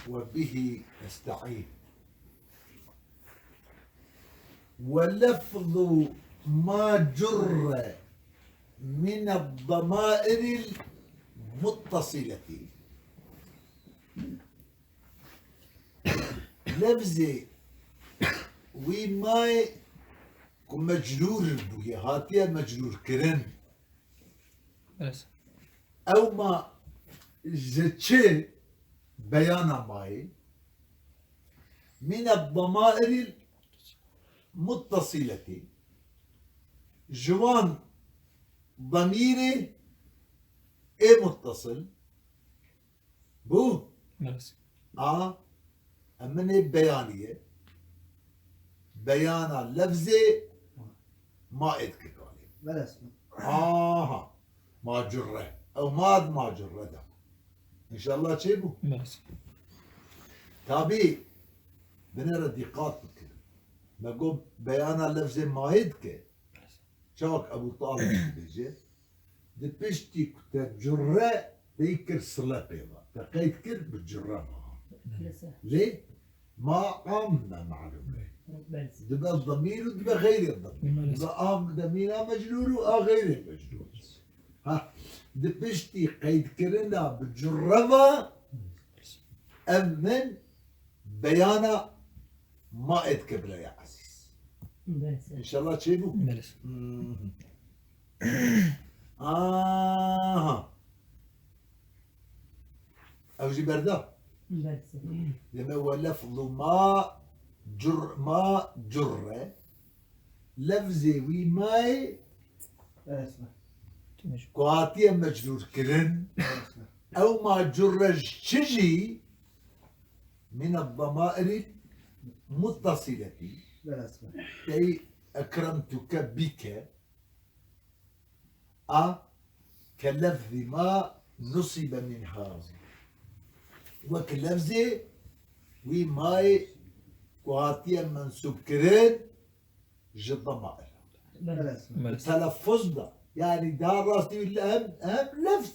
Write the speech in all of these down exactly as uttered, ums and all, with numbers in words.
وبه نستعين. ولفظ ما جر من الضمائر المتصلة. Lefzê wî mayê ku mecrûr bûye, hatiye mecrûrkirin. Evet. Ew ma ji çi beyana mayê? Mine demairî muttasileti. Ji wan demîrê ê muttasil bû. Evet. A, eminê beyanî ye. Beyana lefzê ma ê dike kalê. Belê. Aha. Ma curre. Ew ma di ma curre de. İnşallah çê bû. Belê. Tabî, binêre dîqat bikin. Me got beyana lefzê ma ê dike. Çawk Ebu Talib dibêje, di piştî ku te curre pey kir sile pê ve. Te qeyd kir bi curre ve. Lê ma am me malûm e. Belê. Dibe demîr û dibe xeyrê demîr. Belê. Dibe a demîra mecrûr û a xeyrê mecrûr. Ha, di piştî qeydkirina bi curre ve ev min beyana ma ê dike birayê ezîz. Belê. İnşallah çê bû. Belê. Hmm. Aha. Ew jî berda. Belê. Deme we lefzu ma cur-, ma curre. Lefzê wî mayê ku hatiye mecrûr kirin. Ew ma curre ji çi jî min ad-damairî muttasileti. Belê. Ey ekremtuke bike. A ke lefzî ma nusibe minha. Wek lefzê wî mayê ku hatiye mensûb kirin ji demair. Belê. Belê. Telaffuz da. Yani daha rastî hem, hem lefz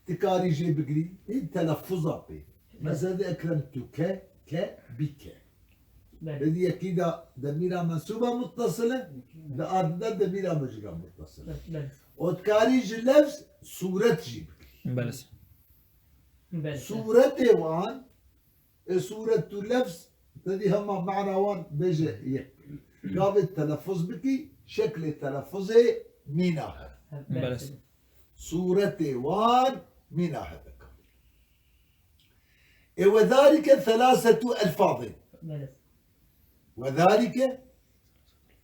dikarî jê bigirî. Hîn telaffuza pê. Mesela de ekremtuke, ke, bike. Belê. Di yekî de demîra mensûba muttasile, di ardî de demîra mecrûra muttasile. Belê. Û dikarî ji lefz sûret jî bikî. Belê. Belê. Sûretê wan, e, sûret û lefz, te dî hema mana wan bêje yek. Gavê telaffuz bikî, şeklê telaffuzê mîna hebe. Belê. Sûretê wan mîna hebe. E, ve zalike selasetu elfazin. Belê. Ve zalike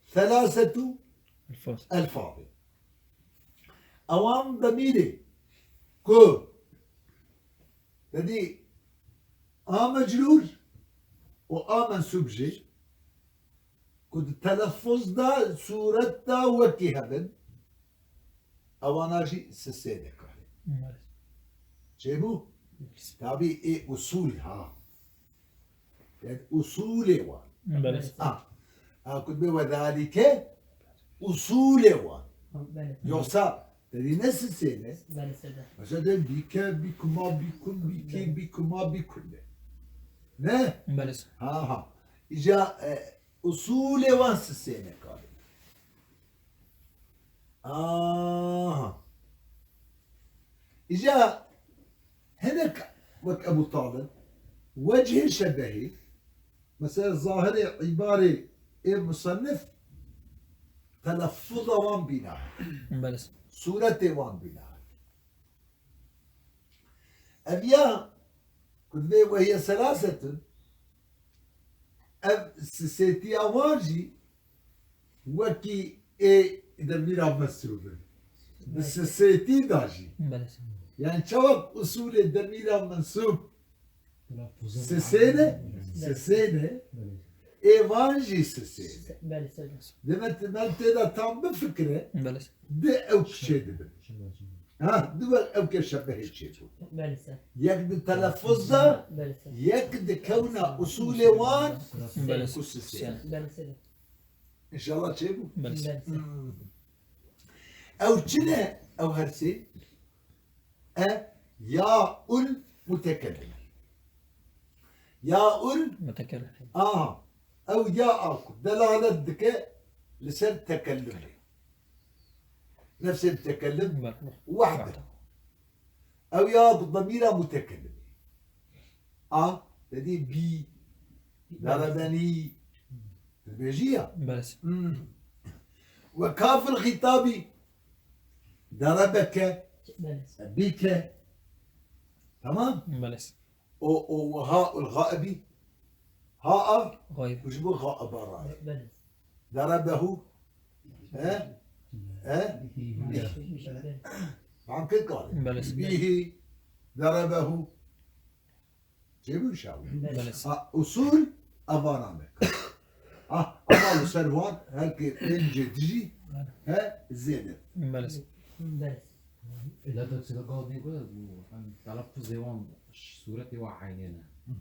selasetu Elfaz. Elfazin. Ewan demîrê ku te dî a mecrûr û a mensûb jî ku di telaffuz de, sûret de wekî hebin, ewana jî sisê dikarî. Evet. Çêbû? Tabî ê usul ha. Yani usulê wan. Belê. Ha. Ha, ku dibê ve zalike usulê wan. Belê. Yoksa te dî ne sisê ne? Belê, sede. Mesela de bike, bikuma, bikun, biki, bikuma, bikun de. Ne? Belê. Ha, ha. Îca, e, usulê wan sisê ne kalê. Aha. Îca hinek wek Ebu Talib, wecihê şebehê, mesela zahirê îbarê ê musennif, telaffuza wan bîna. Belê. Sûretê wan bîna. Ev ya, ku divê ve hiye selasetun, ev sisêtiya wan jî wekî ê demîra mensûb in. Bi sisêtî da jî. Belê. Yani çawek usulê demîra mensûb sisê ne, sisê ne, ê van jî sisê ne. Belê, sisê. Demek, demek tê de tam bifikire, belê, di ew kişê dibin. Ha, di wek ew ke şebehê çêbû. Belê, sir. Yek di telaffuz de, belê, sir, yek di kewna usulê wan, belê, ku sisê. Belê, sir. Înşallah çêbû. Belê, sir. Hmm. Ew çi ne? Ew her sê? E, ya ul mutekellim. Yaul, متكلم. Aha. Ew ya a ku delalet dike li ser tekellumê. Nefsê mutekellim Bel. Wahde. Ew ya bi demîra mutekellimê. A, te dî bî, derebenî. Dibêjî ya. Bel. Hmm. Ve kafil xîtabî. Derebeke. Bel. Bîke. Tamam? Bel. O, o, ha, ul gaibi. Ha, a, Gayb. Ku ji bo gaiba raye. Bel. Derebehu. He? He? Bel. Faham kir kare. Bel. Bihi. Derebehu. Çêbû şawi. Bel. Ha, usul evana me. Ah, ama li ser wan, her ke pêncê dijî, he, zêde. Bel. Bel. Lê de çi gal dî ku, em, telafuzê wan, sûretê wan eynê ne. Hı.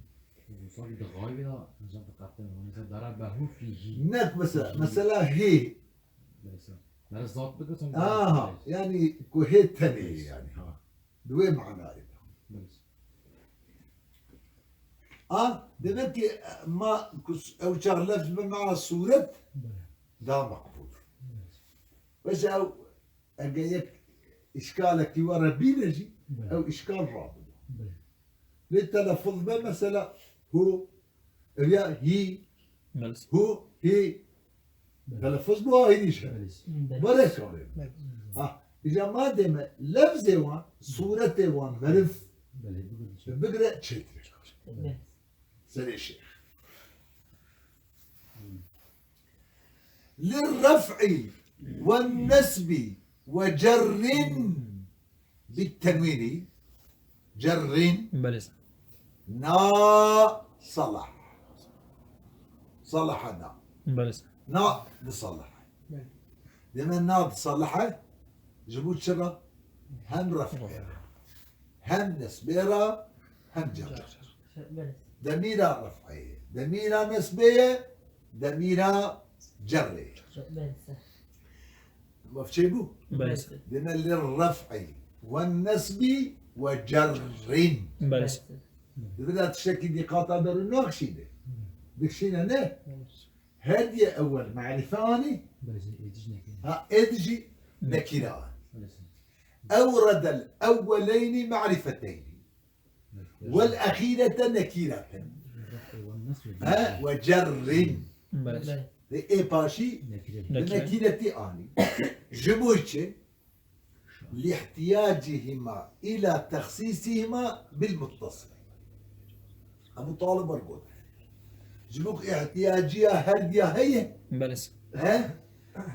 Û sanki di gaybê de, hocam, diqetin, mesela, derebehu fîhî. Ne, mesela, mesela hê. Mesela, mere zat bike, sanki Aha, yani ku hê tenê yani, ha. Di wê manayê de. Bes. A, demek ki ma, ku s-, ew çax lefz bi mana sûret, da maqbûl. Bes ew Eger yek îşkalekî we re bîne jî, Belê. Ew îşkal rabido. Belê. Lê telefuz be mesela hu, ev ya hî, Belê. Hu, hî. Belê. Telefuz bu ahî nîşe. Belê. Belê. Bare kare. Belê. Ha, îca madem lefzê wan, sûretê wan, meriv, Belê, bigire. Bigire çêtir. Belê. Serê şêx. للرفع والنصب وجر بالتنوين. جر. Belê. Na salaha. Salaha na. Belê. Na di salaha. Belê. Deme na di salaha. Ji bo çi re? Hem ref'ê re. Hem nesbê re, hem cerrê re. Belê. Demîra ref'ê ye, demîra nesbê ye, demîra cerrê ye. Belê. Mafçê bû? Belê. Deme li ref'î ve nesbî ve cerrin. Belê. Di vira tiştekî dîqata ber û naxşî de. Dikşîne ne? Belê. Her diye ewel ma'rife anî. Belê, êdî jî nekîre. Ha, êdî jî nekîre anî. Belê. Ewredel ewweleyni ma'rifeteyni. Belê. Vel ahîrete nekîreten. Belê. Ha, ve cerrin. Belê. Ve ê paşî Nekîre. Bi nekîretî anî. Ji bo çi? Lihtiyacihima ila texsîsihima bil muttasil. Ebu Talib wer got. Ji bo ku ihtiyaciya her diya heye. Belê. He?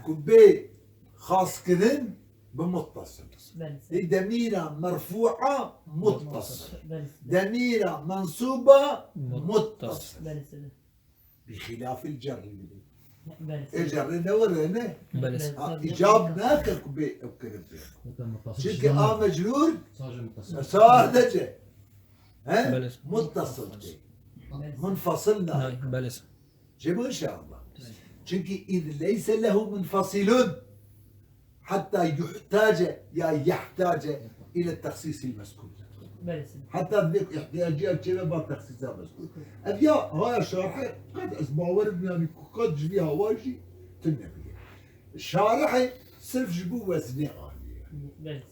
Ku bê xaskirin bi muttasil. Belê. Ê demîra merfû'a muttasil. Belê. Demîra mensûba Muttasil. Muttasil. Belê. Bi xilafil cerrî bidin. Belê. Ê cerrî ne were ne? Belê. Ha, icab nake ku bê ev kirin pê. Muttasil Çünkü şiddet. A mecrur Sadece muttasil. Sadece. He? Belê. Muttasil tê. Belê. Munfasil nake. Nay, belê. Çêbû inşallah. Çünkü iz leyse lehu munfasilun. Hatta yuhtace ya yahtace ile tehsîsil mezkûr. Belê. Hatta divê ku ihtiyacî ya çêbe ba tehsîsa mezkûr. Ev ya haya şarhe qet ez bawer im, yanî ku qet ji vî hawa jî tune bûye. Şarihê sirf ji bo weznê aniye. Belê.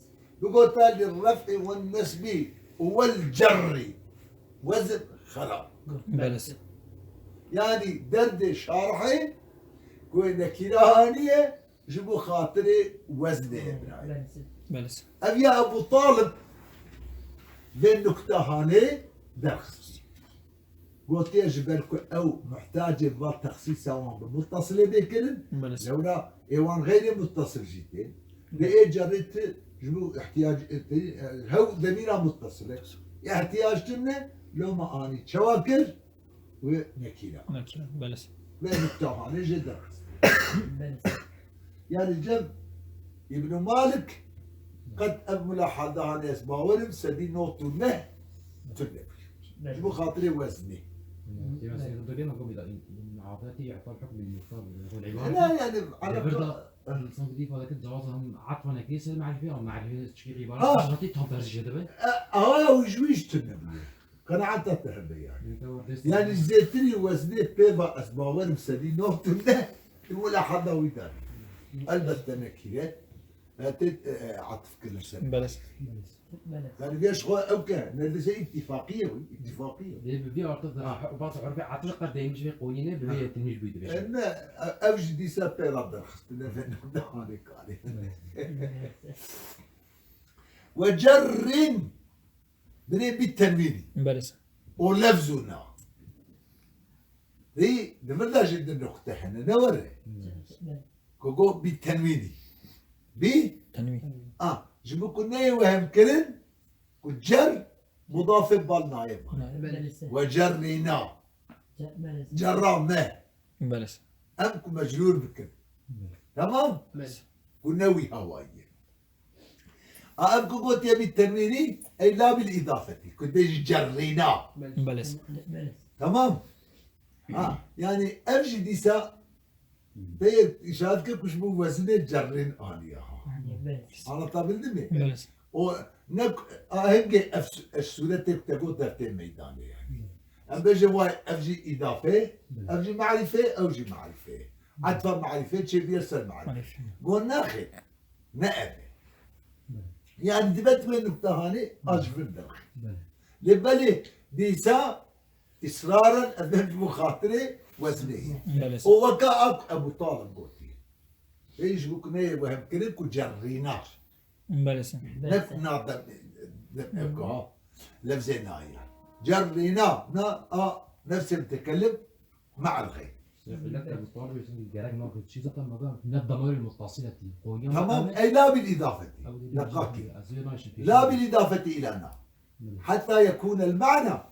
Bigota li ref'î ve nesbî û wel cerrî wezn xerab. Belê. Yanî derdê şarihê ku nekîre aniye, Ji bo xatirê weznê ye birayê. Belê. Belê. Ev ya Ebu Talib vê nuktehanê derxist. Gotiye ji ber ku ew muhtacê va texsîsa wan bi muttasilê bê kirin, Belê. Lewra ê wan xeyrê muttasil jî tên. Lê ê cerê ti ji bo ihtiyac, ti, hew demîra muttasil e. Ihtiyac tune, loma anî çawa kir? Wê nekîra. Nekîra, belê. Wê nuktehanê jê derxist. Belê. Yani cem İbn Malik qet ev mulahada hane ez bawerim sedî not û neh tune bû. Belê. Ji bo xatirê weznê. Belê. Adeti i'tal hukm bil muhtar, bil ibara. Ne, yani, Eger alaka- da insan bir ifade kir, cevaz hem atfa nekir, ser ma'rife, ama ma'rife çıkıyor ibara, Ha. Adeti tam tercih edebe. E, aha, o ji wî jî tune bû. Qenaeta te hebe yani. Yani zêtirî weznê pê va ez bawerim sedî nod tune, wila heda wî de. Elbette nekîre. Hete, e, e, atif kirin ser. Belê. Yani vê ji xwe ew ke, neredeyse ittifaqiye wî, ittifaqiye. Lê bi vî artık da, bazı urfê atif qedeymiş ve qoyine bi vê yetinmiş bûydu be. E, ne, e, ev jî dîsa pê re derxistine ve navda hanê karê. Ve cerrin. Binê bî tenwînî. Belê. O lefzû na. Rî, di vir de jî di nuqte hene, ne were? Ku go bî tenwînî. Bî? Tenwîn. A, ji bo ku neyê wehemkirin, ku cer mudafê bal nayê bal. Nayê. Belê. Ve cerrîna. Ce-, belê. Cerra me. Belê. Em ku mecrûr bikin. Belê. Tamam? Belê. Ku ne wî hawayî ye. A, ev ku gotiye bî tenwînî, ey la bil îdafetî. Ku dibêjî cerrîna. Belê. Belê. Tamam? Ha, yani ev jî dîsa pê îşaret kir ku ji bo wezinê cerrîn aniye ha. Belê. Anlatabildim mi? Belê. O ne ku, a, hingê ev su-, ev sûretê ku te got dertê meydanê yani. Em bêje vay ev jî îdafe, ev jî marîfe, ew jî marîfe. Etfa marîfe çêbiye ser marîfe. Marîfe. Go nexê. Ne ev e. Belê. Yani dibe tu wê nukte hanê a ji vir derxî. Belê. Lê belê dîsa israren ez dem ji bo xatirê wezinê ye. Belê. O weka ak Ebu Talib gotiye. Vê ji bo ku neyê wehemkirin ku cerrîna. Belê. Ne ku na dem, dem, ev ku ha. Lefzê na ye. Cerrîna, na a nefsê mutekellim. Me'el xeyr. Gerek ne damair muttasileti. Tamam, ey la bil idafeti. Deqaqî. La bil idafeti ila na. Hatta yekûnel ma'na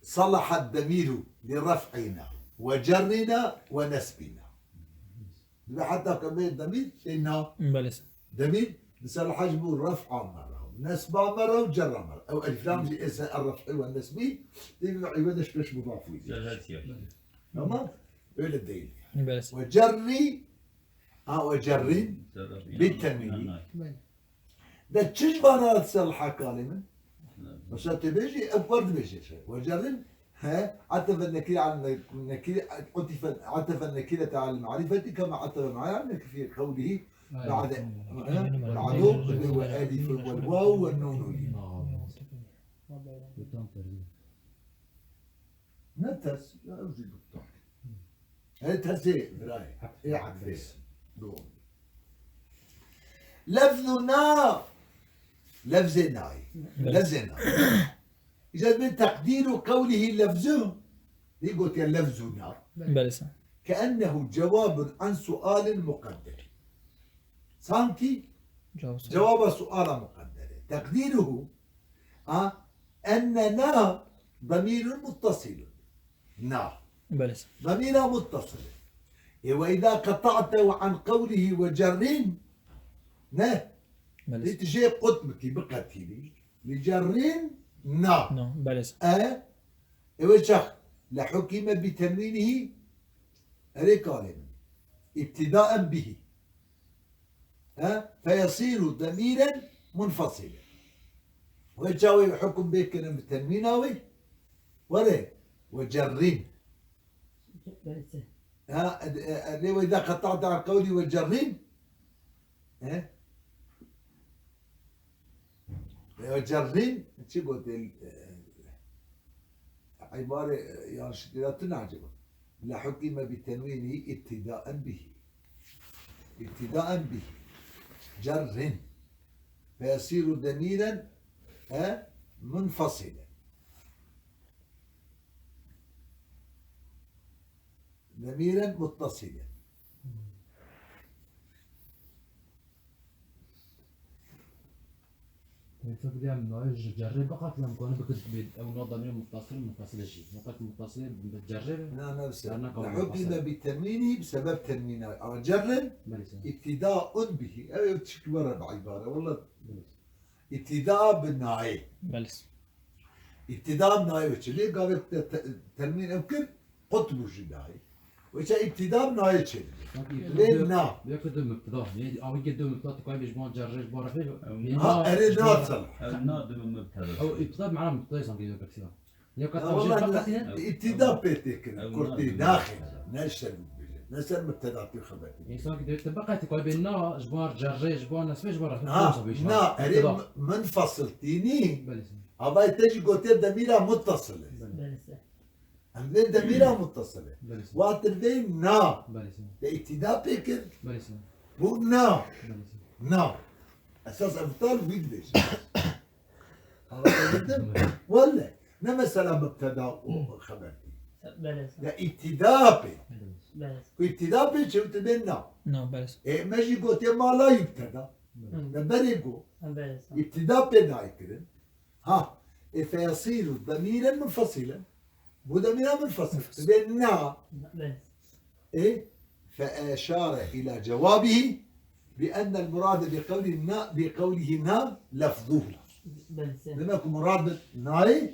salaha demiru li raf'ina ve cerrina ve nesbina. Dibe heta ke bê demîr tê na. Belê. Demîr, mesela haj bû ref'a me re, nesba me re û cerra me re. Ew elif lam jî êse er ref'i ve nesbî, tê bi îwede ji pêş mudaf wî. Tamam? Öyle değil. Belê. Ve cerri, ha, ve cerrin, bit tenwînî. De çi ji vana re dise li hekalê min? Mesela tu bêjî, ev wer dibêje şey. Ve cerrin, he, atefe nekîre al ne-, nekîre, utife, atefe nekîrete al marîfeti kema atefe ma'ya nekîre fi qewlihî ba'de, he, ma'du ve elif ve vav ve nun. Ne ters, ya ev jî biktan. Her tersê birayê. Ê atfê. Doğru. Lefzuna. Lefzê nayê. Lefzê nayê. Îca dibê teqdîru qewlihî lefzu. Lê gotiye lefzuna. Belê. Keennehu cewabun an sualin muqedder. Sanki cewaba suala muqedder e. Teqdîruhu, a, enne na demîrun muttasilun. Na. Belê. Demîra muttasil e. E, ve îza qeta'tehu an qewlihî ve cerrin, ne? Belê. Lê tu jê qut bikî, biqetînî. Li cerrin na. Na, belê. E, e, wê çax le hukîme bi tenwînihî, erê kalê min. İbtidaen bihi. He? Feyasîru demîren munfasîlen. Wê çawê hukm bê kirin bi tenwîna wê. Were, ve cerrin. Ha, e, e, e, lê wê de qeta'te an qewlî ve cerrin. He? Ve cerrin, çi gotê, e, îbare, e, yanlış dira tu nacî got. Le hukîme bi tenwînî îbtidaen bihî. Îbtidaen bihî. Cerrin. Feyasîru demîren, e, munfasîlen. Demîren muttasîlen. Tevfik diye em nayê ji cerrê biqetîne, em kanî bikir bê ew na demîrê muttasil, muttasilê jî. Mutlak muttasilê bi cerrê be. Na, nefse. Her ne kadar muttasil. Hukîme bi tenwînî, bi sebeb tenwîna. Ama cerrin, belê, sen. İbtidaun bihi. Ev, ev çik were bi îbare. Wala. Belê. İbtida bi nayê. Belê. Îbtida bi nayê wê çi? Lê gavê te, te, tenwîn ew kir, qut bû ji nayê. Wê çi îbtida bi nayê çê dibe. Sanki lê du, na. Yek du mübteda. Yani, awî ke du mübteda, tu kaybe ji ban cerre, ji ban refê. Ha, na, erê ji ban na re-, çal. Ew na du mübteda. Ew îbtida bi mana mübteda sanki yok, aksine. Ya ka Ya tevcîh wala, biqetîne? Îbtîda pê tê kirin, Ew kurtî na- naxê, ne ser bibêje, ne ser mubteda tê xeber tê. Însan ki dê te biqetî, ka bê na, ji bar cerrê, ji bar nesbê, ji bar rafê Ha, bêje. Na, erê, îbtîda. M-, munfasil tînî, Belê sir. Havayê te jî gotiye demîra muttasil e. Belê. Belê sir. Em dê demîra muttasil e. Belê sir. Watir vê na. Belê sir. Te îbtîda pê kir. Belê sir. Bu na. Belê sir. Na. Esas ev tal wî dibêje. Anlatabildim? Welle. Ne mesela mubteda û xeber tê. Belê sir. Ya îbtîda pê. Belê sir. Ku îbtîda pê çi, tu bê na. Na, belê sir. E, me jî gotiye ma la yubteda. Hı. Me berê got. Belê sir. Îbtîda pê nayê kirin. Ha, e, feyasîru demîren munfasilen. Bu demîra munfasil. Munfasil. Dibê na. Belê. E, fe eşare ila cewabihi bi ennel murade bi qewli na, bi qewlihi na lefzuhu. Belê. Demek ku murad bi nayê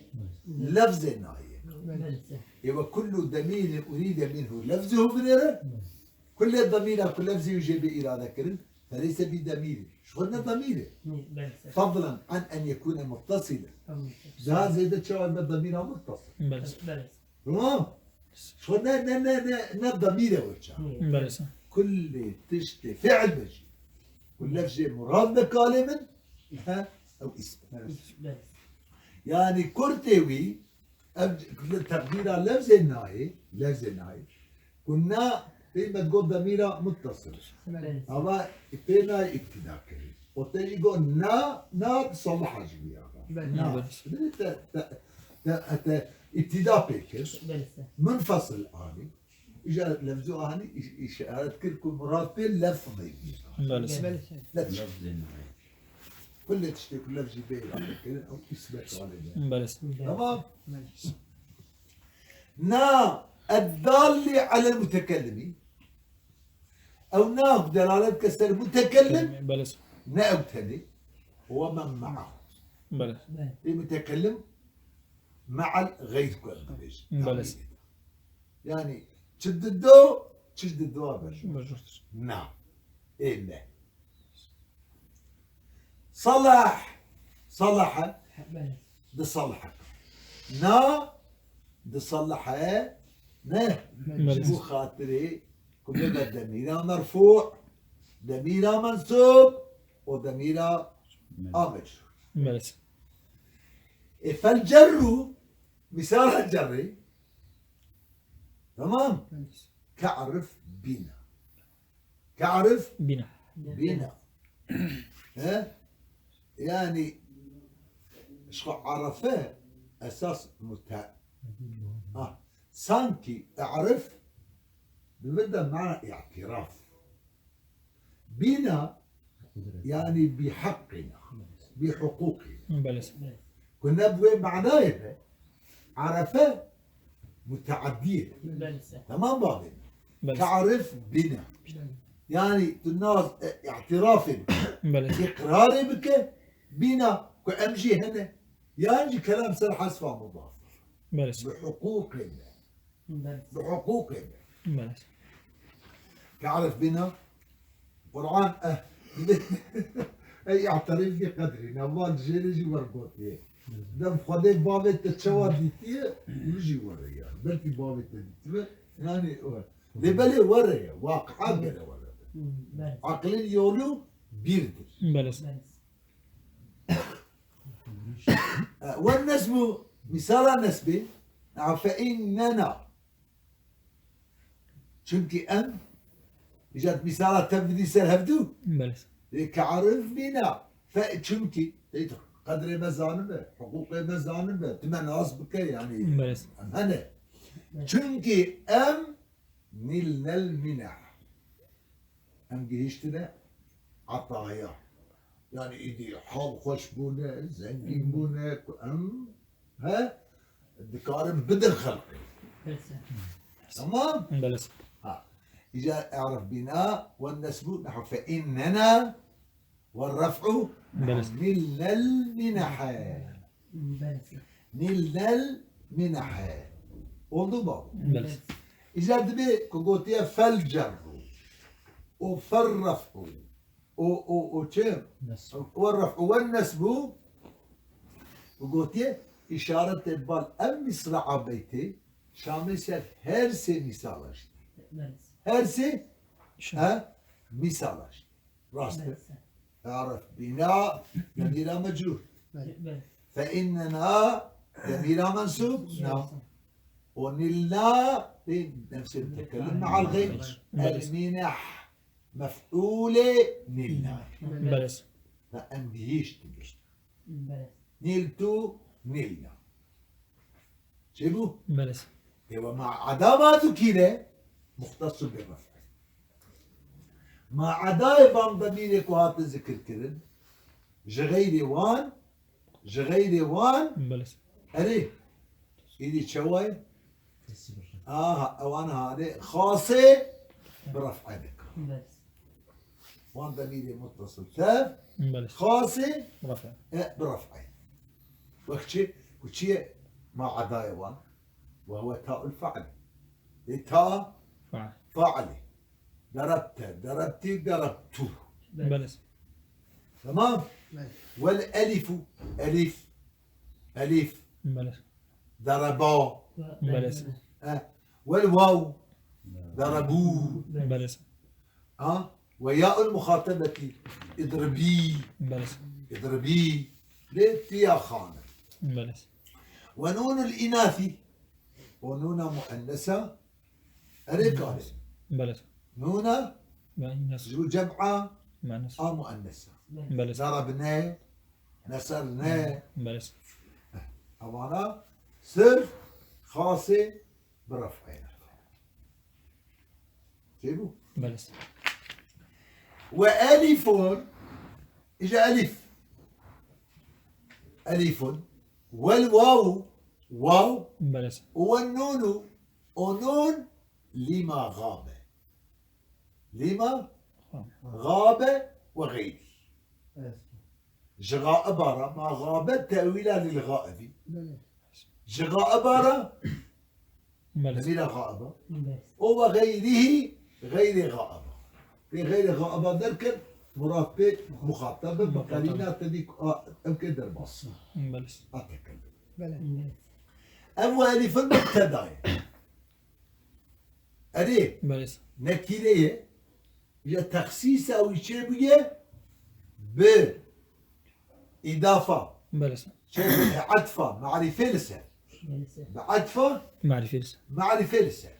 Belê. Lefzê nayê. Belê. E, ve kullu demîrin uride minhu lefzuhu binêre. Belê. Kulê demîra ku lefzê wî jê bê îrade kirin, feleyse bi demîrin. Ji xwe ne demîr e. Belê. Fadlen an en yekûne muttasilen. Tamam. Daha zêde çawa me demîra muttasil. Belê. Belê. Tamam. Ji xwe ne, ne, ne, ne, ne demîr e wê çawa. Belê. Kulê tiştê fiil be jî. Ku lefzê murad be kalê min, he, ew îsm e. Belê. Yani kurtê wî, Ev li teqdîra lefzê nayê, lefzê nayê. Ku na pê me got demîra muttasil. Belê. Ama pê nayê îbtîda kirî. O te jî got na, na salaha ji wî ya. Belê. Na. Belê. Te, te, te, te îbtîda pê kir. Belê. Munfasil anî. Îja lefzû anî îş-, îşaret kir ku murad pê lefzê wî. Belê. Belê. Lefz. Lefzê nayê. Kulê tiştê ku lefzî bê îrade kirin, ew îsmet alê be. Belê. Tamam. Na eddalli alel mutekellimi. Ew na ku delalet ke ser mutekellim, Belê. Ne ew tenê. Ve men me'ahu. Belê. Ê mutekellim me'al gayr ku em dibêjin. Belê. Yani çi dido, çi dido berjû. Berjû. Na. Ê ne. Salah. Salaha. Belê. Di salaha. Na di salaha ne. Belê. Ji bo xatirê ku bibe demîra merfû, demîra mensûb û demîra amir. Belê. E fel cerru, misala cerrê. Tamam. Belê. Ke'rif bina. Te'rif Bina. Bina. He? Yani, ji xwe arefe esas mute-, ha, sanki e'rif bi vir de mana i'tiraf. Bina, yani bi haqqina, bi huquqina. Belê. Ku ne bi wê manayê be, arefe muteaddî ye. Belê. Tamam bavê me. Belê. Te'rif bina. Belê. Yani tu nas, e, i'tirafê bike. Belê. Îqrarê bike, bina ku em jî hene. Yan jî kelam ser hesfa mudaf. Belê. Bi huquqê me. Belê. Bi huquqê me. Belê. Te'rif bina. Quran, eh, ey i'terif bi qedrî, ne van jêrê jî wer gotiye. Dem Xwedê bavê te çawa dîtiye, wî jî were ya. Belkî bavê te dîtibe, yani o. Lê belê were ya, waqia gere were. Belê. Aqlin yolu birdir. Belê. Belê. E, wen nesbu, misala nesbê, e, fe innena. Çimkî em, îca tu misala tev bidî ser hevdû. Belê. Lê ke'rif bina. Fe, çimkî, ey tu qedrê me zanibe, huquqê me zanibe, tu me nas bike, yani, Belê. Em hene. Çimkî em nilnel minah. Em gihiştine etaya. Yani, îdî hal xweş bûne, zengîn bûne, ku em He? Dikarin bidin xelqê. Belê. Tamam? Belê. Ha. Îca e'rif bina ve nesbu nehu fe innena ve ref'u Belê. Nilnel minahe. Belê. Nilnel minahe. Oldu mu? Belê. Îca dibê ku gotiye fel cerru. O fer ref'u. O, o, o çi? Nesb. O ref, o wen nesbu. O gotiye, Îşaretê bal ev misraa beytê Şamê ser her sê mîsala jî. Her sê, he, mîsala jî. Rast e. Arif bîna, demîra mecrûr. Fe innena, demîra mensûb, na. O nilna, lê nefsê mutekellim me'al xeyn. El mineh, mef'ûlê nilna. Belê. Fe em bihîşt digihîşt. Niltu, nilna. Çêbû? Belê. Ê, we ma eda ma zukîre, muxtesu bi ref'e. Ma edayê van demîrê ku hate zikirkirin, ji xeyrê wan, ji xeyrê wan, Belê. Erê, îdî çawa ye? Aha, ewan hane xasê bi ref'e dike. Belê. Wan demîrê muttasil tev, Belê. Xasê, Ref'e. E, bi ref'e. Wek çi? Ku çi ye ma edayê wan? Ve huve ta'ul fe'l. Ê ta Fe'l. Fe'lê. Darabte, darabtî, darabtu. Belê. Tamam? Belê. Vel elifu, elif. Elif. Belê. Daraba. Belê. E, vel vav. Darabu. Belê. Ha? Ve ya'ul muhatabeti. Idribi. Belê. Idribi. Lê tiya xane. Belê. Ve nûnul inasi. O nûna muennesa. Erê kare. Belê. Nûna Ve nas. Ji cem'a Manas. A muennesa. Belê. Darabne, neserne. Belê. Evana sirf xasê bi ref'e ye. Çêbû? Belê. Ve elifun, îja elif. Elifun. Vel vavu, vav. Belê. Ve nûnu, o nûn lima xabe. Lima xabe ve xeyrî. Ji xaiba re, ma xabe tewîla lil xaibî. Belê. Ji xaiba re, Belê. Demîra xaiba. Belê. O ve xeyrîhî, xeyrê xaiba. Pê xeyrê xaiba derken, murad pê muxatab e, bi Muxatab. Qerîna te dî ku a, ev ke derbas. Belê. A tekellim. Belê. Ev ve elîfin mubteda ye. Erê, Belê. Nekîre ye. Ya texsîsa wî çêbûye bi îdafa. Belê. Çêbûye etfa, marîfe li ser. Bi etfa, Marîfe li ser. Marîfe li ser.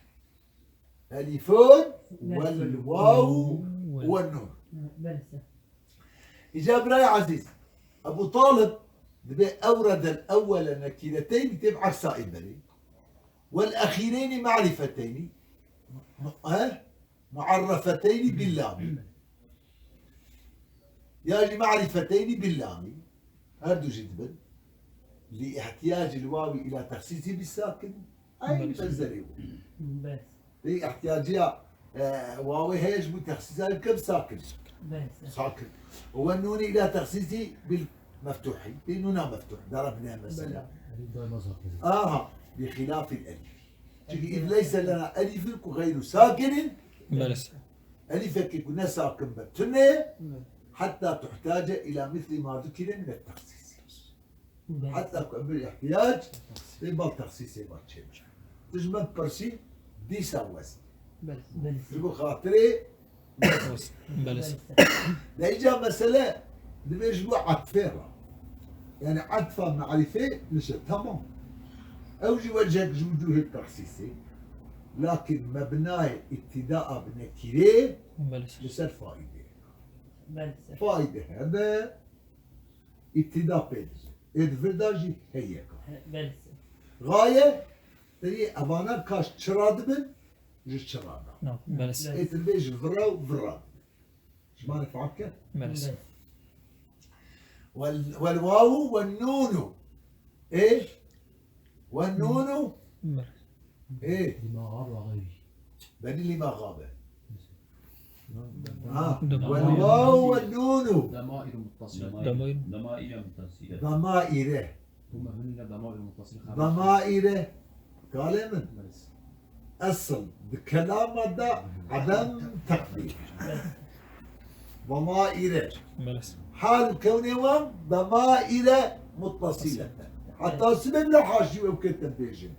Elîfun, Belê. Wel wawu, Wel. Wen nûn. Belê. Îca birayê ezîz, Ebu Talib dibê ewredel ewwele nekîreteynî tê bi eksa îberê. Wel exîreynî marîfeteynî. Mu-, he? Muarrefeteynî billami. Ya jî marîfeteynî billami. Her du jî dibin. Li ihtiyacil wawi ila texsîsî bi sakin. Eyn Belê. Benzerê bû. Belê. Pê ihtiyaciya, e, wawê heye ji bo texsîsa bike bi sakin. Belê. Sakin. Û ve nûnî îla texsîsî bil meftuhî. Pê nûna meftuh. Darabne mesela. Belê. Elîf daima sakin. Aha. Bi xilafil elîf. Çünkü iz leyse lena elîfin ku xeyru sakinin. Belê. Elîfekî ku ne sakin be tune. Belê. Hatta tuhtace îla mislî ma zukire min et texsîs. Belê. Heta ku em bir ihtiyac, lê bal texsîsê va çêbir. Tu ji min pirsî, dîsa wezî. Belê. Ji bo xatirê Belê. De îca mesele dibê ji bo etfê re. Yani etfa marîfê nişe, tamam. Ew jî wecihek ji wucuhê texsîsê. Lakin mebnayê îbtîdaa bi nekîrê Belê. Li ser faîdê. Belê. Faîde hebe, Îbtîda pê dibe. Ê di vir de jî heye ka. He, belê. Gaye, teyê evana kaş çira dibin, ji çira da. No, belê. Belê. Ê tu dibê ji vira û vira dibin. Ji ma re fam ke? Belê. Belê. Wel, wel wawu wen nûnu. Ê? Wen nûnu? Belê. Ê. Lima xabe xeyrî. Belê lima xabe. Ha, Dema-, wel wawu wen nûnu. Demaîr muttasile. Demaîr. Demaîr muttasile. Demaîre. Hûme hunne demaîr muttasile. Demaîre. Kalê min. Belê. Esl di kelama de edem teqdîr. Demaîre. Belê. Hal kewnê wan demaîre muttasile. Heta sibê bila haşî ew kê te bêjin.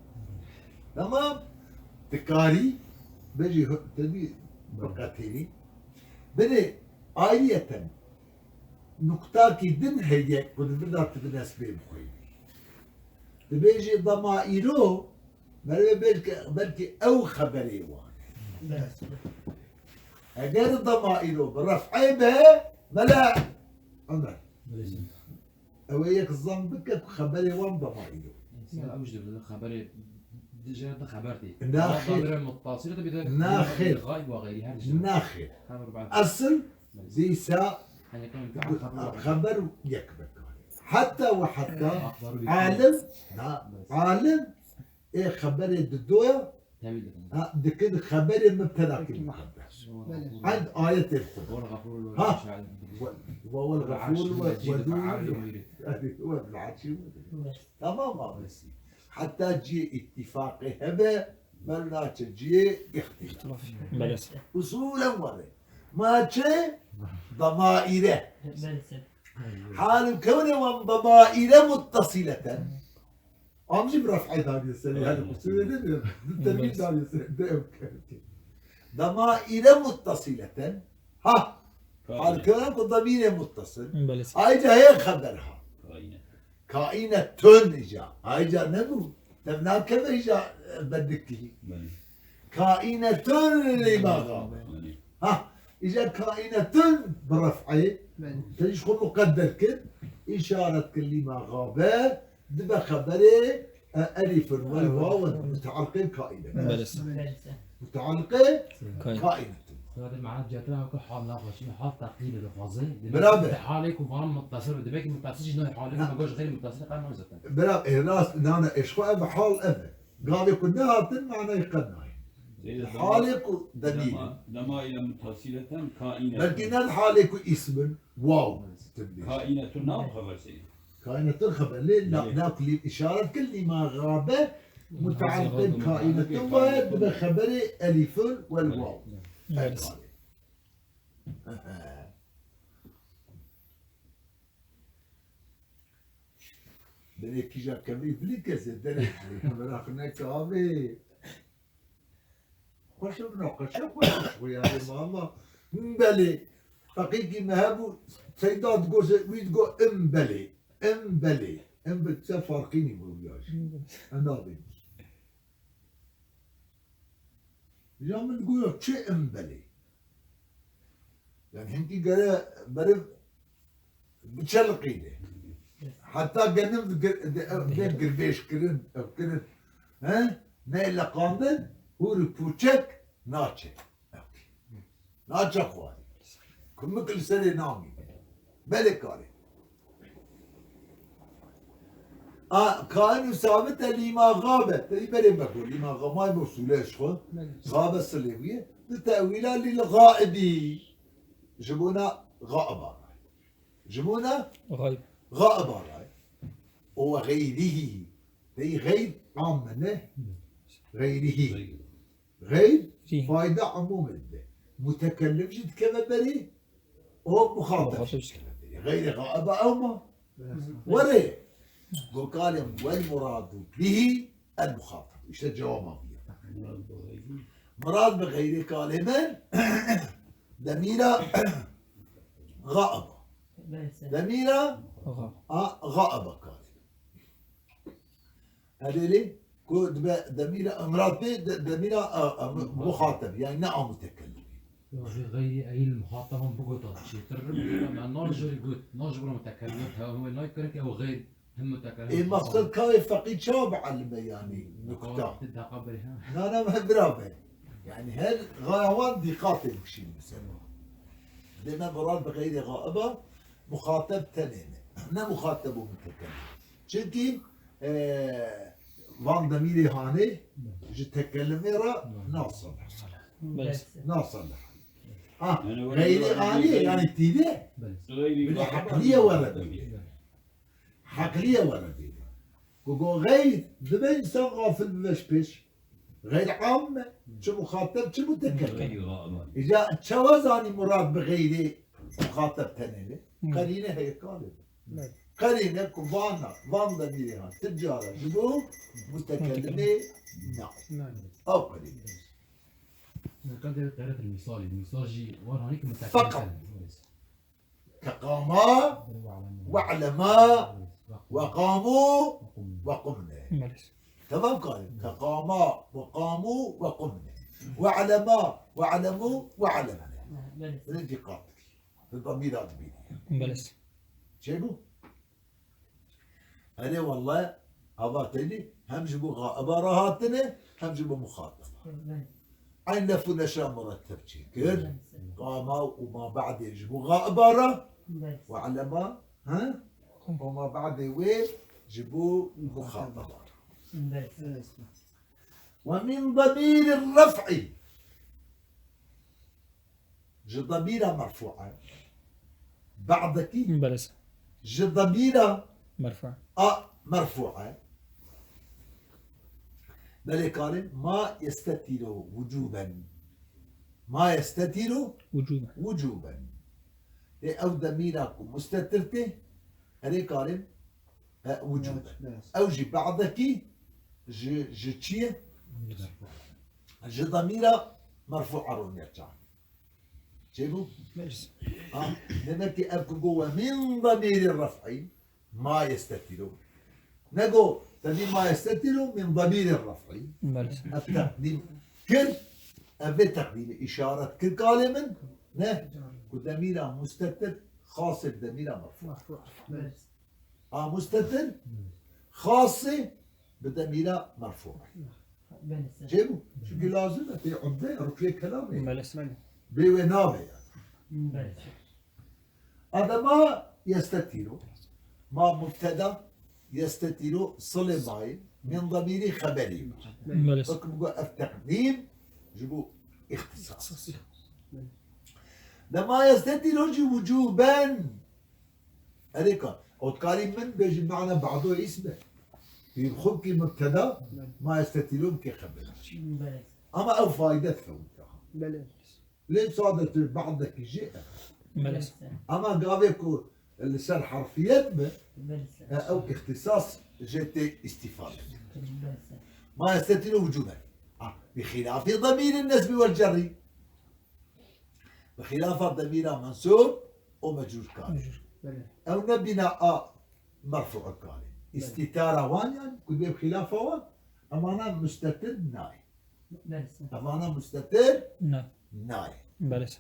Tamam. Dikarî bêjî hu-, te bî biqetînî. Binê ayriyeten nuktakî din heye ku di vir de tu bi dest pê bixwînî. Dibêjî dema îro, merivê belkî, belkî ew xeberê wan e. Eger dema îro bi ref'ê be, mela Omer. Ew ê yek zan bike ku xeberê wan dema îro. Mesela ew jî dibêje xeberê, dijî de xeber tê. Naxêr. Xeberê muttasil de bir de Naxêr. Gayb ve gayri her şey. Naxêr. Xeber ba'd. Esil dîsa Hani kan xeber yek be kare. Heta ve heta Alim, na, alim ê xeberê didoya, Tevîl dikin. Ha, dikin xeberê min tenakî muqedder. Belê. End ayetê Kur'an. Wal gafur Ha. Ve, ve wal gafur ve, ve dur. Yani, ve bil arşî. Tamam abi. Hatta ciyê ittifaqê hebe, mel naçe ciyê ihtilaf. Belê. Usulen were. Ma çi? Damaire. Belê. Hal û kewnê wan damaire muttasileten. Am jî bi ref'ê daniye serê, her Aynen. Kusûrê de, de, di temî Belê. Daniye serê, de ew kevtî. Damaire muttasileten. Ha. Kaîne. Halkera ku damîrê muttasil. Belê. Ayrıca heye xeber ha. Kaîne. Kaînetun îca. Ayrıca ne bu? Dev nakeve îca, e, bedikî. Belê. Kaînetun lî ma gabe. Belê. Ha. Îca kaînetun bi ref'ê. Belê. Te jî xwe muqedder kir. Îşaret kir lî ma gabe. Dibe xeberê, e, elîfin wel wawin mutealqên kaîne. Belê. Mutealqê Kaîne. Kaîne. Zaten mana cetira ku hal naxweşî, hal teqîne dixwaze. Biraber. Halê ku van muttasil be. Demek ki muttasil jî nayê halê ku Ha. me goş gayr muttasil qan zaten. Bira, e, rast, nane, eşxo ev hal ev. Gavê ku nehatin manayê qe nayê. Halê ku demîr. Dema, dema ile muttasileten kaîne. Belkî ne halê ku îsmin waw. Kaîne tu nav xeber sey. Kaînetun xeber lê na-, Belê. Nakulî îşaret kir lî ma gabe mutealliqên kaînetun ve dibe xeberê elîfun wel waw. Belê. Ev halê. Binê kîja kevî bilî kesê derê. Meraq neke abi. Xweş e, münaqeşe xweş e, xwe yani, mama. Belê. Feqîkî me hebû, seyda digot, wî digot, im belê. Im belê. Im bi çi farqî nî bû ya jî. Em nabên. Ya min digot ya, çi im belê? Yani hinkî gere beriv biçeliqîne. Heta genim gir-, de-, ev, de girbêj kirin, ev kirin. He? Neyleqandin, hûr û pûçek naçe. Naçe xwarî. Kumik li serê namîne. Belê karê. A, kain û sabit e lîma xabe. Te î berê me got, lîma xamayê mewsûle ji xwe. Belê. Xabe silê wî ye. Di tewîla lîl xaibî. Ji bona xaiba re. Ji bona Xayb. Xaiba re. Û we xeyrîhî. Pey xeyr am ne? Xeyrîhî. Xeyr Rî. Fayda umûmê dide. Mutekellim jî dikeve berê, o muxatab jî Muxatab jî. Dikeve berê. Xeyrê xaiba ew ma? Were. Gokalê wel muradu bihî el muxatab. İşte cevaba bûye. Murad bi xeyrê kalê min demîra xaiba. Belê. Demîra Aha. a xaiba kalê. Erê lê ku dibe demîra emrat bê, de-, demîra a, a, mu-, muxateb, yani ne a mutekellimî. Yo, jî xeyrî eyî li muxateban bigota çêtir. Me nan jî got, nan jî bira mutekellim, tewhê nayê kirin ke ew xeyr him mutekellim. Ê maqsed kayê feqî çawa bielime yani nukta? Ti deqa berê, ha? Na, na, me bira be. Yani her xaya wan dîqatê bikişînim ser wan. Dê me murad bi xeyrê xaiba muxateb tenê ne. Ne muxateb û mutekellim. Çünkü, e, van demîrê hanê ji tekelimê re nasalih. Belê. Nasalih. Ha, Yani, xeyrê were anî, yani tîde. Belê. Xeyrî Bir de xaiba hekliye were demîr. Hekliye were demîr. Ku go xeyr, dibe insan gafil bibe ji pêş. Xeyr am me. Çi muxateb, çi mutekellim. Xeyrî xaiba. Îca çawa zanî murad bi xeyrê muxateb tenê ne? Hı. Qerîne heye kalê. Evet. Qerîne ku van, van demîrê ha ti cara ji bo mutekelimê nayê. Ew qerîne. Neka dê qeret misalî, misal jî war hanî ki mutekelim. Feqam. Keqama, we'lema, weqamu, wequmne. Belê. Temam kare. Keqama, weqamu, wequmne. We'lema, we'lemu, we'lemne. Belê. Belê dîqat dikî. Bi damîra dibînî. Belê. Çêbû? Erê welle, ava tenî hem ji bo gaiba re hatine, hem ji bo muxataba. Eyn lef û neşra muretteb çêkir. Qama û ma ba'dê ji bo gaiba re. We'lema, he? Û ma ba'dê wê ji bo muxataba re. Ve min damîr ref'î. Ji damîra merfû e. Ba'dekî. Belê. Ji damîra merfû. A merfû e. Belê karin ma yestetiru wucuben. Ma yestetiru wucuben. Wucuben. Ê ew damîra ku mustetir tê, erê karin, e, wucuben. Evet, evet. Ew jî ba'dekî ji, ji çi ye? Ji damîra merfû a rûnê çav. Çêbû? Belê. Ha, demek ki ev ku got ve min damîrî ref'î ma yestetiru. Nego, tevî ma yestetiru min damîrî ref'î. Belê. Ev teqdîm kir, ev vê teqdîmê îşaret kir kalê min, ne? Ku demîra mustetir xasê bi demîra merfû. Merfû. Belê. A mustetir, xasê bi demîra merfû. Belê. Çêbû? Çünkü lazim e, tê umde ya, ruknê kelamê. Belê. Bê wê nabe ya. Belê. Adema yestetiru. Ma mubteda yestetiru silê mayî. Min damîrî xeberî. Belê. Wek bu ev teqdîm ji bo îxtisas. Dema yestetiru jî wucuben. Erê ka, o dikarî min bêjî mana ba'do îsm e. Bi xwe ki mubteda, ma yestetiru ki xeber. Belê. Ama ew fayde difewita. Belê. Lê sadetî ba'dekî jî e. Belê. Ama gavê ku li ser harfiyet be, e, ew îxtisas jê tê îstîfade. Ma yestetiru wucuben. Ah, bi xilafî damîrî nesbî wel cerrî. Bi xilafa demîra mensûb û mecrûr kar. Mecrûr. Belê. Ew ne bîna a merfû kar e. Belê. Îstîtara wan yan, ku bê bi xilafa wan, emana mustetir nayê. Belê. Emana mustetir nayê. Belê.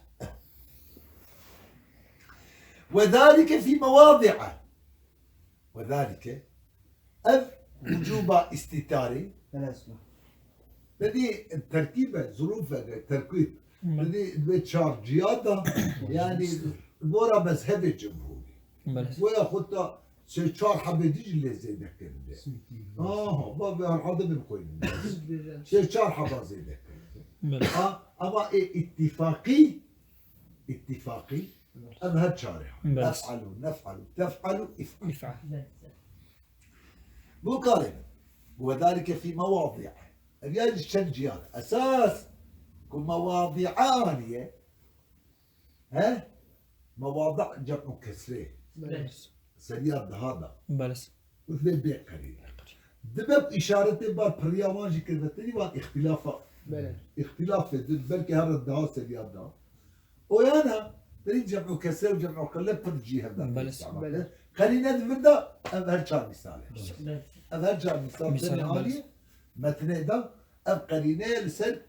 Ve zalike fî mewadi'e. Ve zalike, ev wucuba îstîtarê. Belê. Dedî terkîbe, zirûfeke, terkîb. Hı. Dedî divê çar ciya da, yanî gora mezhebê cumhurî. Belê. Goya xwe ta sê çar hebê dî jî lê zêde kirinde. Aha, bavê her hebê bixwînin. Sê çar heba zêde kirinde. Belê. Ha, ama ê îttifaqî, îttifaqî, Ev her çar e. Belê. Ef'alu, nef'alu, tef'alu, if'al. İf'al. Bu karê min. Ve zalike fî mewadi'e. Ev ya ji çend ciyan. Esas ku mewadi'e aniye. He? Mewadi' cem'u kesrê. Belê. Seriya daha da. Belê. Û vê bê qerîne. Dibe îşaretê bar pirriya wan jî kir ve tenî wan îxtîlafa. Belê. Îxtîlafê din belkî her daha seriya da. O yana, berî cem'u kesre û cem'u qille pir cî hevda Belê. Îstîmal Belê. Kir. Qerîne di vir de ev her çar mîsal e. Belê. Ev her çar mîsal Mîsal tenê belê. Alî metnê de ev qerîne ye li ser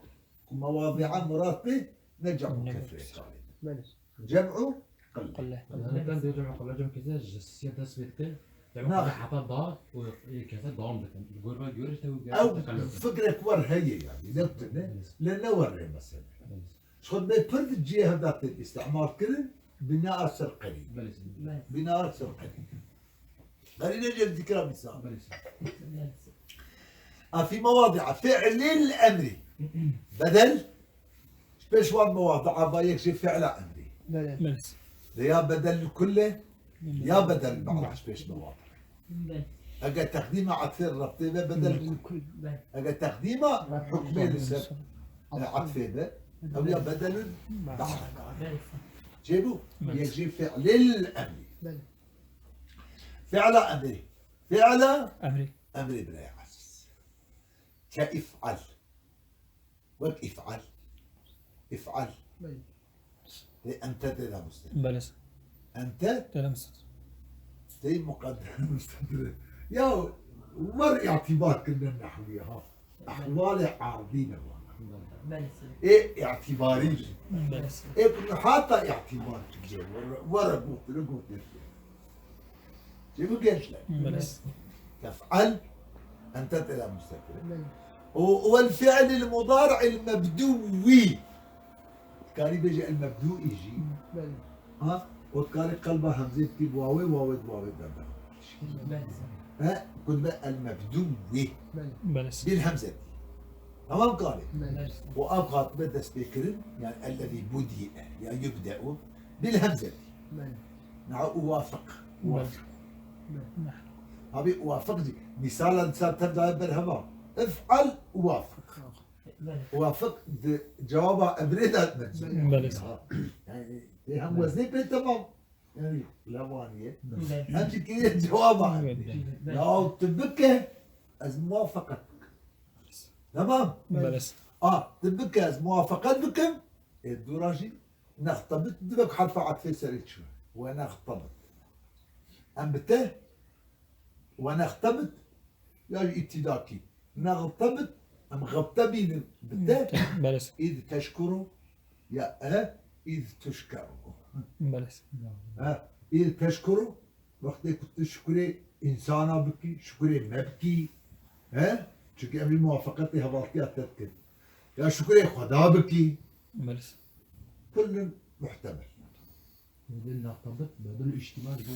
ku mewadi'a murad bê ne cem'u Ne kesre çar e. Belê. Cem'u qille. Qille. Zaten diyor cem'u qille, cem'u kesre ji siyê dest pê dikin. Cem'u Na. Qille heta da û kese dewam dikin. Li gor ve görüş de Ew fikrek wer heye yani, ne tune, lê ne wer rê mesele. Belê. Ji xwe dibê pir di cihê hevda tên îstîmal kirin, bina ser qerî. Belê. Bina ser qerî. Qerîne jê dikira mîsal. Belê. A fî mewadi'a fi'lil emrî. Bedel. Ji pêş wan mewadi'a ba yek jê fi'la emrî. Belê. Belê. De ya bedel li kulle, ya bedel ba'd ji pêş mewadi. Belê. Eger teqdîma atfê rebtê be bedel li kul. Belê. Eger teqdîma hukmê li ser, e, atfê be, ew ya bedelun ba'd. Belê. Çêbû? Belê. Yek jê fi'lil emrî. Belê. Fi'la emrî. Fi'la Emrî. Emrî birayê ezîz. Ke if'al. Wek if'al. If'al. Belê. Lê ente tê de mustetir. Belê. Ente Tê de mustetir. Tê muqedder mustetir. Ya wer îtîbar kirine nehwî ha. Ehwalê erdî ne vana. Belê. Ê îtîbarî ne. Belê. Ê heta îtîbar kirine. Were, were gotin, gotin. Çi bu gençler? Belê. Tef'al, ente tê de mustetir. Belê. O, wal fi'lil mudari'il mebduwî. Dikarî bêje el mebduî jî. Belê. Ha? O dikarî qelba hemzê bikî bi wawê, wawê di wawê de be. Belê. He? Ku dibe el mebduwî. Belê. Belê. Bil hemzetî. Tamam karî. Belê. O ev hatibe destpêkirin, yani ellezî budi'e, ya yubde'u, bil hemzetî. Belê. Niha uwafiq. Belê. Uwafiq. Belê. Abi uwafiq jî. Misala disa tev daye ber hema. If'al uwafiq. Belê. Uwafiq di cewaba emrê de me. Belê. Ha. Yani, e, hem weznê pê temam. Yani, lewaniye. Belê. Hem jî kiriye cewaba emrê. Belê. Ya tu bike, ez muwafaqet bikim. Tamam. Belê. A, tu bike, ez muwafaqet bikim. E, dûra jî nextebit dibe ku herfa atfê serê çû. We nextebit. Em bi te, we nextebit, ya jî îtîdakî. Nextebit, em xebte bînin bi te. Belê. Îd teşkuru, ya e, îd tuşkeru. Belê. Ha, îd teşkuru, wextê ku tu şukurê însana bikî, şukurê me bikî. He? Çunke em jî muwafaqetê hevaltiya te dikin. Ya şukurê Xweda bikî. Belê. Kullun muhtemel. Bedel nextebit, bedel îctima ji bo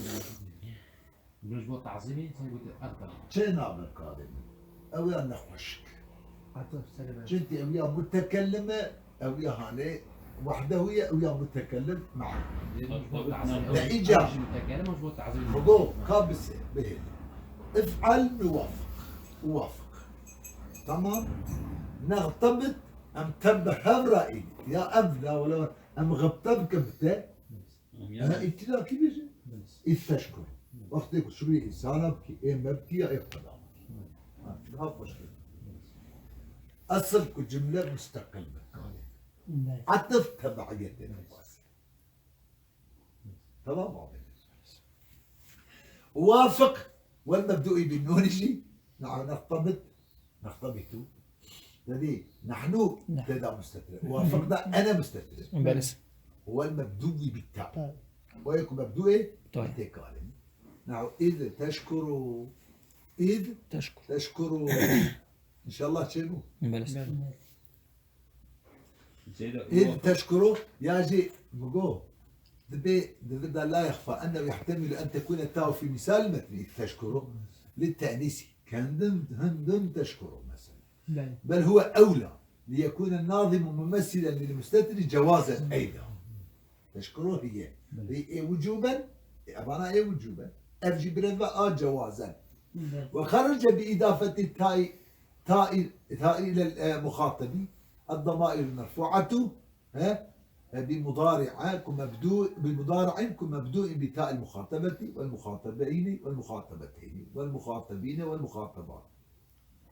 Ji bo tazîmî sen gote ev bela. Çê nabe karê min. Ew ya nexweşik. Heta serê me. Çunkî ew ya mutekellim e, ew ya hanê wehdehu ye, ew ya mutekellim me'hu. Ji bo tazîmî. De îca. Ew jî mutekellim, ji bo tazîmî. Xwebo, ka bise, bihêle. If'al nuwafiq. Uwafiq. Tamam. Nextebit, em tev bi hev re î. Ya ev la wele em xebte bikin bi te. Em ya. Îtîdakî bêje. Belê. Îd teşkur. Wextê ku şugrê însana bikî, ê me bikî ya ê Xweda bikî. Ha, daha xweş kir. Esil ku cimle musteqil be. Belê. Etif tebeiyetê dixwaze. Tamam abi. Wafiq wal mebduî bin nûn jî, na, nextebit. Nextebitû. Dedî, nehnu Neh. Tê de mustetir. Wafiq de ene mustetir. Belê. Wal mebduî bit ta. Ta. O yek mebduê Taye. Tê kalin. Nahu id teşkuru. Id Teşkur. Teşkuru. İnşallah çê bû. Belê. Belê. Id teşkuru ya jî bigo. Dibê, dibi de la yexfa ennehu yehtemilu en tekune tau fi misal metni id teşkuru. Li tenisi. Kendim, hindin teşkuru mesela. Belê. Bel huve ewla. Liyekune nazimu mumessilen lil mustetiri cevazen eyda. Teşkuru hiye. Belê. Ê, ê wucuben, ê, evana ê wucuben. Ev jî birevve a cewazen. Belê. Ve xerece bi idafeti ta'i, ta'i, ta'i ilel, e, muxatebi. Ed damair merfu'atu. He? E, bi mudari'a ku mebdu, bi mudari'in ku mebdu'in bi ta'il muxatebeti vel muxatebeyni vel muxatebeteyni vel muxatebine vel muxatebat.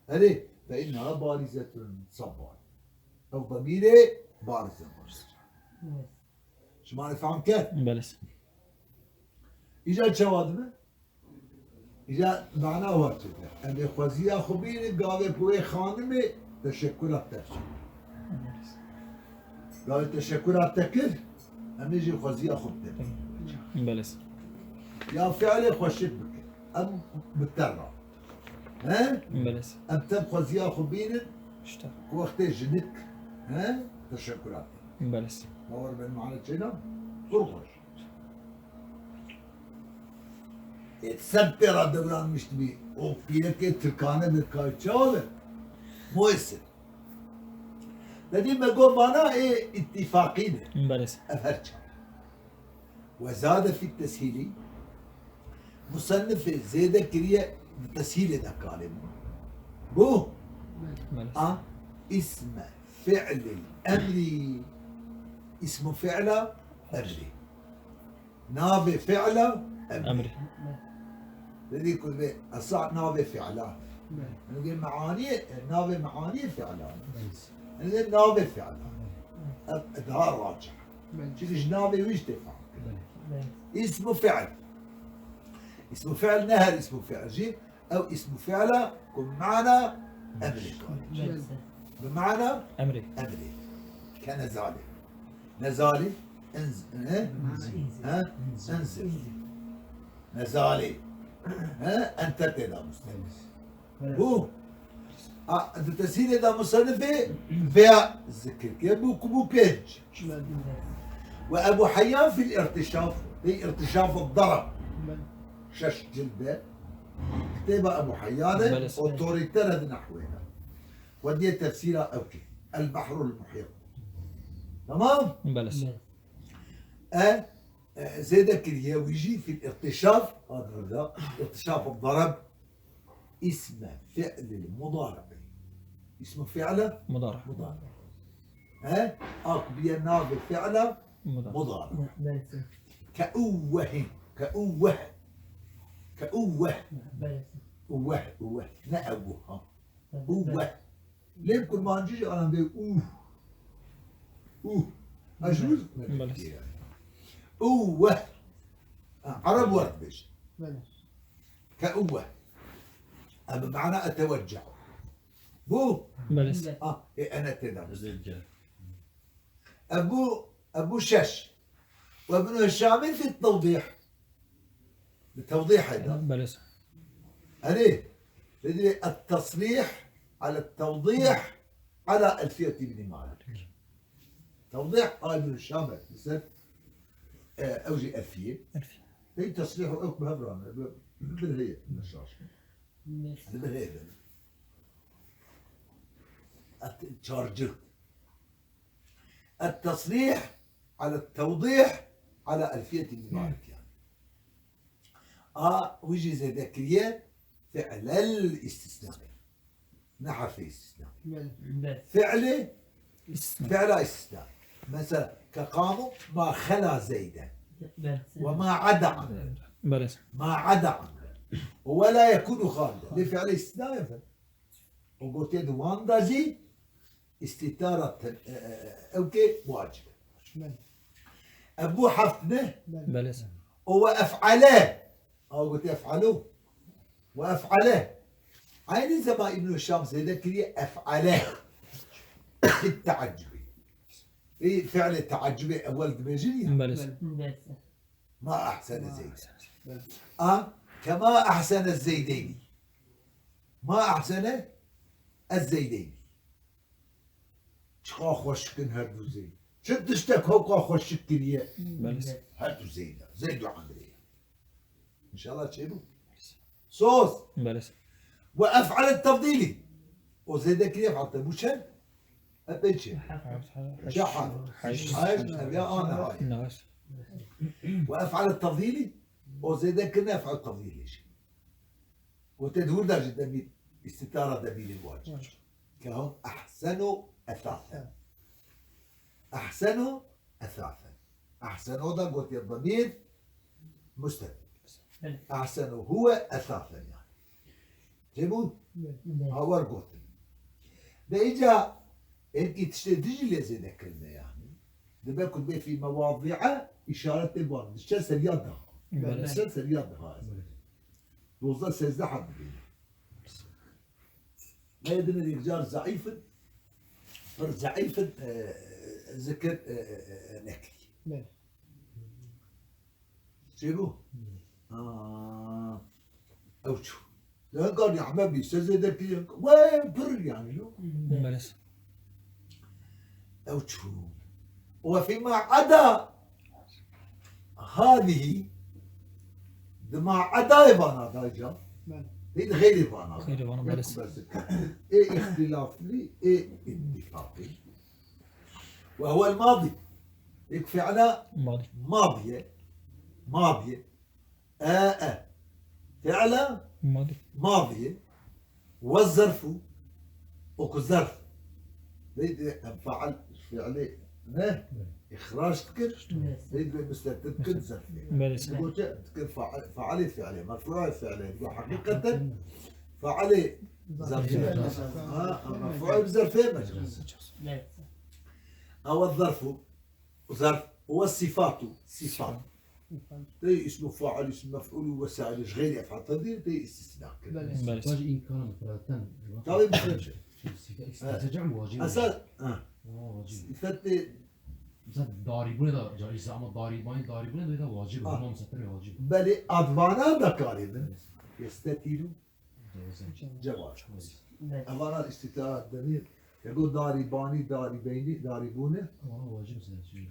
Erê, fe inneha barizetun sabban. Ew demîrê bariz e, bariz. Evet. Şima ne fehm kir? Belê. Îca çawa dibe? Îca mana wa çi be? Em ê xweziya xwe bînin, gavê ku wê xanimê teşekkura te kir. Gavê teşekkura te kir, em ê jî xweziya xwe bi te bînin. Belê. Ya fiilê xweşik bike. Em bi te re. He? Belê. Em tev xweziya xwe bînin. İşte. Ku wextê jinik, he? Teşekkura te. Belê. Bawer ben mana çêna? Pir xweş. Ê ser tê re dewranmiş dibî. O pîrekê tirkane bi kayçav e. Muêsir. Dedî me got mana ê îtîfaqî ne. Belê. Ev her çi. Ve zade fî teshîlî. Musennifê zêde kiriye di teshîlê de kalê min. Bu. Belê. A isme fi'lil emrî. Ismu fi'la emrî. Navê fi'la emrî. Emrî. Dedî ku vê esa navê fiilan. Belê. Yanî vê meaniyê, e, navê meaniyê fiilan. Belê. Yanî vê navê fiilan. Belê. Ev, ev daha racih. Belê. Çünkü ji navê wî jî tê fehm kirin. Belê. Belê. Îsmu fiil. Îsmu fiil ne her îsmu fiil jî. Ew îsmu fiila ku mana emrê dayî. Belê. Bi mana Emrê. Emrê. Ke nezalê. Nezalê, enz-, he? He? Enzil. Nezalê. He? Ente tê de musnif. Belê. Bû. A, di tesîrê de musnifê veya zikir ke bû ku bû pênc. Belê. Ve Ebu Heyyan fil irtişaf, fil irtişaf darab. Belê. Şeş cilde. Kitêba Ebu Heyyan e, Belê. Otorîter e di nehwê de. Xwediye tefsîra ew kir. El Behrul Muhît. Tamam? Belê. E, e, zêde kiriye wî jî fil îktîşaf, adirda, îktîşaf darab, îsme fi'lil mudari'i. Îsme fi'le Mudari. Mudari. E, ak biye navê fi'le Mudari. Mudari. Belê. Ke uwwehin. Ke uwweh. Ke uwweh. Belê. Uwweh, uwweh. Ne ewu, ha. Uwweh. Lê kurmancî jî anan bê uh. Uh. Ez ji wir Belê. Uwweh. Ha, Ereb wer dibêje. Belê. Ke uwweh. Em bi mana eteweccehu. Bû? Belê. Ah, e, ene tê de. Ev bû, ev bû şeş. Ve Ibn Hişamî fi tewdîh. Bi tewdîhê de. Belê. Erê, dedi, التصريح على التوضيح على ألفية ابن مالك. Tewdîh a Ibn Hişam e, li ser, e, ew jî Elfiye. Elfiye. Pey tesrîh û ew bi hev re ne, bi, bi heye, ne şaş. Li bi heye de. Et, çarcı. التصريح على التوضيح على ألفية ابن مالك yani. A, wî jî zêde kiriye fi'lel îstîsnayê. Ne herfê îstîsna. Belê. Fi'lê, Îstîsna. Fi'la îstîsna. Mesela, ke qamu ma xela Zeyden. Belê. Ve ma ada Amr. Belê. Ma ada Amr. Ve la yekunu xaliden. Lê fi'lê îstîsna ye. O gotiye di wan de jî Îstîtara te-, e, e, e, ew kê wacib e. Belê. Ev bû heft ne? Belê. Belê. O ve ef'ale. Ew gotiye ef'alu. Ve ef'ale. Eynî zema Îbnû Hişam zêde kiriye ef'ale. Bit teaccubî. Ê fi'lê teaccubê ewel dibêjin ya. Belê. Belê. Ma ehsene Zeyden. Belê. A, kema ehsene Zeydeynî. Ma ehsene ez Zeydeynî. Çiqa xweşik in her du zey. Çi tiştek hewqa xweşik kiriye? Belê. Her du zey de. Zeyd û Emrê. Înşallah çêbû. Sos. Belê. Ve ef'al tefdîlî. O zêde kiriye ef'al te-, bû çend? Epey çi? Heft. Çi heft? Heft. Heft, ev ya ana hay. Nice. Ve ef'al tefdîlî. O zêde kirine ef'al tefdîlî jî. Gote di wir de jî demîr, îstîtara demîrê wacib. Wacib. Ke hom ehsenu esasen. Ehsenu esasen. Ehsenu da gotiye demîr mustetir. Belê. Ehsenu huwe esasen yani. Çêbû? Belê. Ha wer gotin. De îca êkî tiştê dijî lê zêde kirine yani. Dibe ku bê fî mewadi'e îşaretê wan. Diçe seriya daha. Belê. Diçe seriya daha. Belê. Dozdeh sêzdeh hat dibîne. Lê dinê yekcar zeîf in, pir zeîf in, e, zikir, e, e, e, nekirî. Belê. Çêbû? Ha, ew çû. Lê hingard Ehmed bî, se zêde kiriye. Wê pir yani, yo. Belê. Ew çû. Ve fîma ada hadihî, di ma edayê vana da ca. Belê. Hê di xeyrê vana da. Xeyrê vana, belê. Belkû bes. Ê îxtilaflî, ê îttifaqî. Ve huwel madî. Êk fi'la Madî. Madî ye. Madî ye. E, e. Fi'la Madî. Madî ye. Ve zerfu. O ku zerf. Vê de em faal fi'lê Ne? Îxrac dikir. Lê divê mistetir dikir zerfê. Belê. Digo çi? Dikir fail, failê fiilê, merfuê fiilê. Digo heqîqeten failê zerfê. Ha, merfuê bi zerfê mecaz. Ew zerfu. Zerf. Ew sifatu. Sifat. Tê ismu fail, ismu mef'ul ve sair, ji xeyrî ef'al tedîr, tê istisna kir. Belê. Belê. Sifat înkar mufraden. Tabii, mufrad. Sifat, sifat cem wacib. Esas, ha. Aa, wacib. Sifat de Mesela darîbûnê de caiz e, ama darîbanî, darîbûnê de wacib e. Ha. Hema misetir wacib e. Belê, advana da karê min. Evet. Yestetiru. Cevaz. Cevaz. Evet. Evana istitara demir. Ego darîbanî, darîbeynî, darîbûne. Ama wacib mesela şey.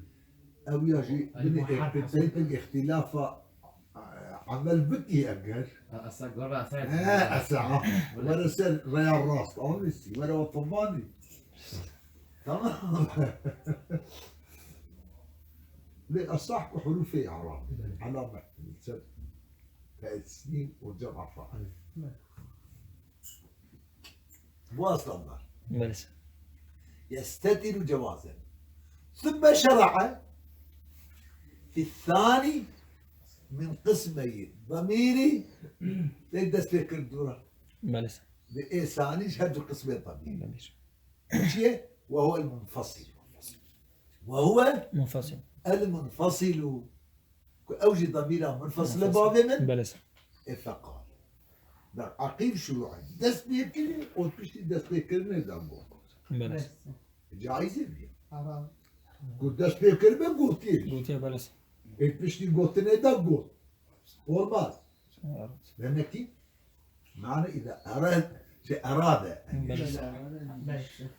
Ew ya jî Yani binê bu her ihtilafa, e, emel bikî eger. Esa gora esa. He, esa. Were ser reya rast. Anlıyorsun. Were otobanî. Tamam. Lê esah ku hurufê Arab. Alamet. Ser tesnîn û cem fail. Bu aslan var. Belê. Yestetiru cevazen. Sümme şera'a fi thani min qismeyi damiri. Lê dest pê kir dûra. Belê. Ve ê sanî ji her du qismê damir. Damir. Çi ye? Ve huwel munfasil. Ve huwel munfasil. El munfasilu. Ku ew jî damîra munfasil e bavê min. Belê. E feqal. Der aqîb şurû dest pê kiriye û piştî dest pê kirinê de got. Belê. Caiz e bî. Haram. Ku dest pê kiribe gotiye. Gotiye, belê. E piştî gotinê de got. Olmaz. Evet. Demek ki Mane îda erad, şey, erade. Belê.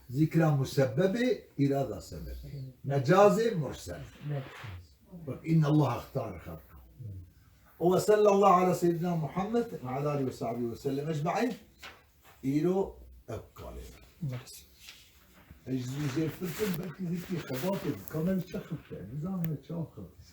Zikra musebbebi, îrada sebeb. Mecazê mursel. Bak, inna Allah ihtare halka. Ve sallallahu ala seyyidina Muhammed ve ala alihi ve sahbihi ve sellem ecmaîn. Îro ev kalê. Belê. Ez ji zêrtir kim, belkî zikî xebatê, kamera çaxirte, nizanim çaxirte.